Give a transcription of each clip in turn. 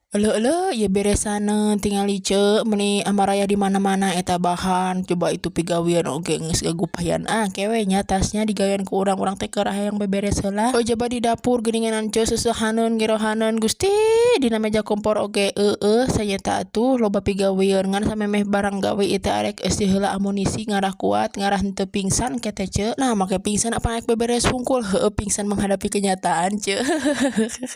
Eleuh eleuh ieu beresaneun tingali ceu meuni amaraya di mana-mana eta bahan coba itu pigawean oge geus gagupayan ah ke we nya tasnya digawean ku urang, urang teh keur hayang beberes heula. Oh, coba di dapur geuninganan ceu seusehaneun gerohaneun Gusti, dina meja kompor oge eueuh sanyata atuh loba pigawean ngan samemeh barang gawe ieu teh arek eusi heula amunisi ngarah kuat, ngarah henteu pingsan ke teh ceu. Nah, make pingsan apa arek beberes hungkul, heueuh, pingsan menghadapi kenyataan ceu.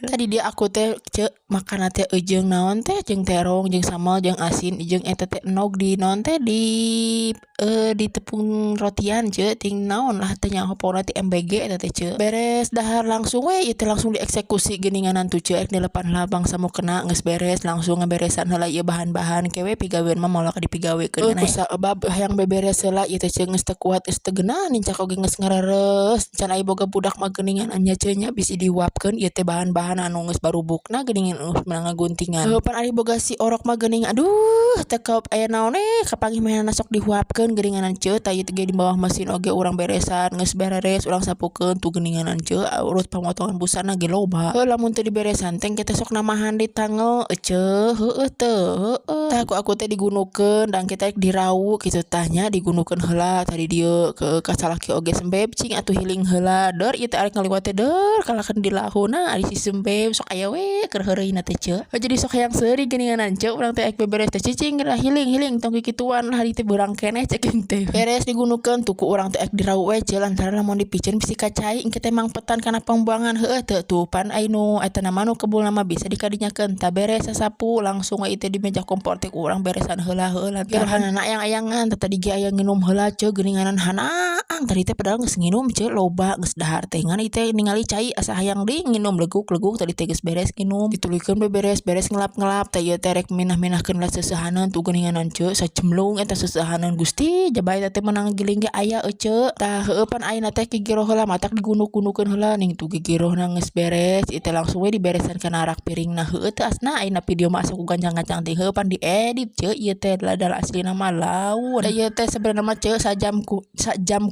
Tadi dia aku teh ceu makan teh jeung naon teh, jeung terong jeung sambal jeung asin jeung eta teh endog di naon teh, di tepung rotian ceu, ting naon lah teh nyaho, pokona ti MBG eta teh ceu. Beres dahar langsung we ieu teh langsung dieksekusi geuninganan tuh ceu, rek dilepan heula bangsa mukena. Geus beres langsung ngaberesan heula ieu bahan-bahan ke we, pigawean mah moal dipigawekeun ku sabab hayang beberes heula ieu teh ceu, geus teu kuat, geus teu geunah, nincak oge geus ngareres. Can aya boga budak mah geuningan nya ceu nya, bisi dihuapkeun ieu teh bahan-bahan anu geus barubukna geuningan meunang ngaguntingan. Heuh, pan ari boga si orok mah geuning, aduh, teu kaop aya naon eh kapanggih manehna sok dihuapkeun geuninganan ceu. Tah, ieu teh ge di bawah mesin oge urang beresan, geus bereres urang sapukeun tuh geuninganan ceu, urut pamotongan busana ge loba. Heuh, lamun teu diberesan teh engke teh sok namahan di tangel eceu, heueuh teu? Heueuh. Tah, ku aku teh digunukeun dan kita rek dirawu kitu tah nya, digunukeun heula tadi dieu ke ka salaki oge, "Sembeb, cing atuh healing heula." Deur ieu teh arek ngaliwat teh deur kalakan dilahuna ari si Sembeb, sok aya we keur heureuyna teh ceu. Jadi sok hayang seuri geuninganan ceu, urang teh ek beberes teh, "Cicing geura, healing healing, tong kikituan lah, hari teh beurang keneh," cek teh. Beres digunukeun tuh ku urang teh ek dirawu we ceu, lantaran lamun dipiceun bisi kacai engke teh mangpetan kana pembuangan, heueuh teu? Tuh pan ai nu eta mah nu kebulna mah bisa dikadinyakeun. Tah, beres sasapu langsung we teh di meja kompor teh ku urang beresan heula, heueuh, lantaran ayang-ayangan teh tadi ge aya nginum heula ceu geuninganan, hanaang tadi teh, padahal geus nginum ceu loba, geus dahar teh, ngan ieu teh ningali cai asa hayang deui nginum, leguk-leguk. Tadi teh geus beres nginum, dituluykeun beberes beres, ngelap-ngelap. Tah, ieu teh rek minah-minahkeun lah seusehaneun tuh geuninganan ceu, sacemlung eta seusehaneun Gusti, jaba eta teh meunang giling ge aya eceu. Tah, heueuh, pan ayeuna teh gigiro heula, matak digunuk-gunukeun heula ning tuh gigirohna. Geus beres ieu teh langsung we diberesan kana rak piringna, heueuh teu? Asna ayeuna video mah asa ku gancang-gancang teh, heueuh, pan diedit ceu ieu teh, ladal aslina mah laun. Da ieu teh sebenarnya mah ceu sajam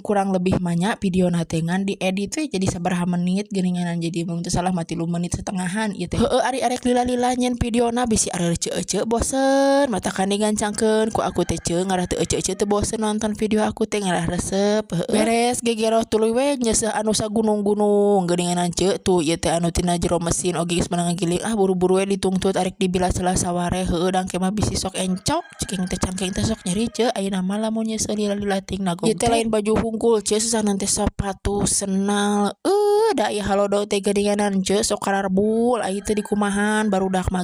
kurang lebih mah nya videona teh, ngan diedit we jadi sabaraha menit geuninganan, jadi mun teu salah mah 3 menit setengahan ieu teh. Heueuh, ari arek lila-lila nyen videona bisi areuceu-eceu bosen, matakan digancangkeun ku aku teh ceu, ngarah teu eceu-eceu teu bosen nonton video aku teh, ngarah resep. Heueuh, beres gegeroh tuluy we nyeuseuh anu sagunung-gunung geuninganan ceu. Tuh, ieu teh anu tina jero mesin oge geus meunang ngagiling, ah, buru-buru we ditungtut arek dibilas heula saware, heueuh, dang ke mah bisi sok encok cekeng teh, cangkeng teh sok nyeri ceu ayeuna mah lamun nyeuseuh lila-lila ting nagog teh. Lain baju hungkul ceu, susahna teh sepatu, senal, da ieu halodo teh geuninganan ceu, sok kararbul ai teh dikumahan barudak mah.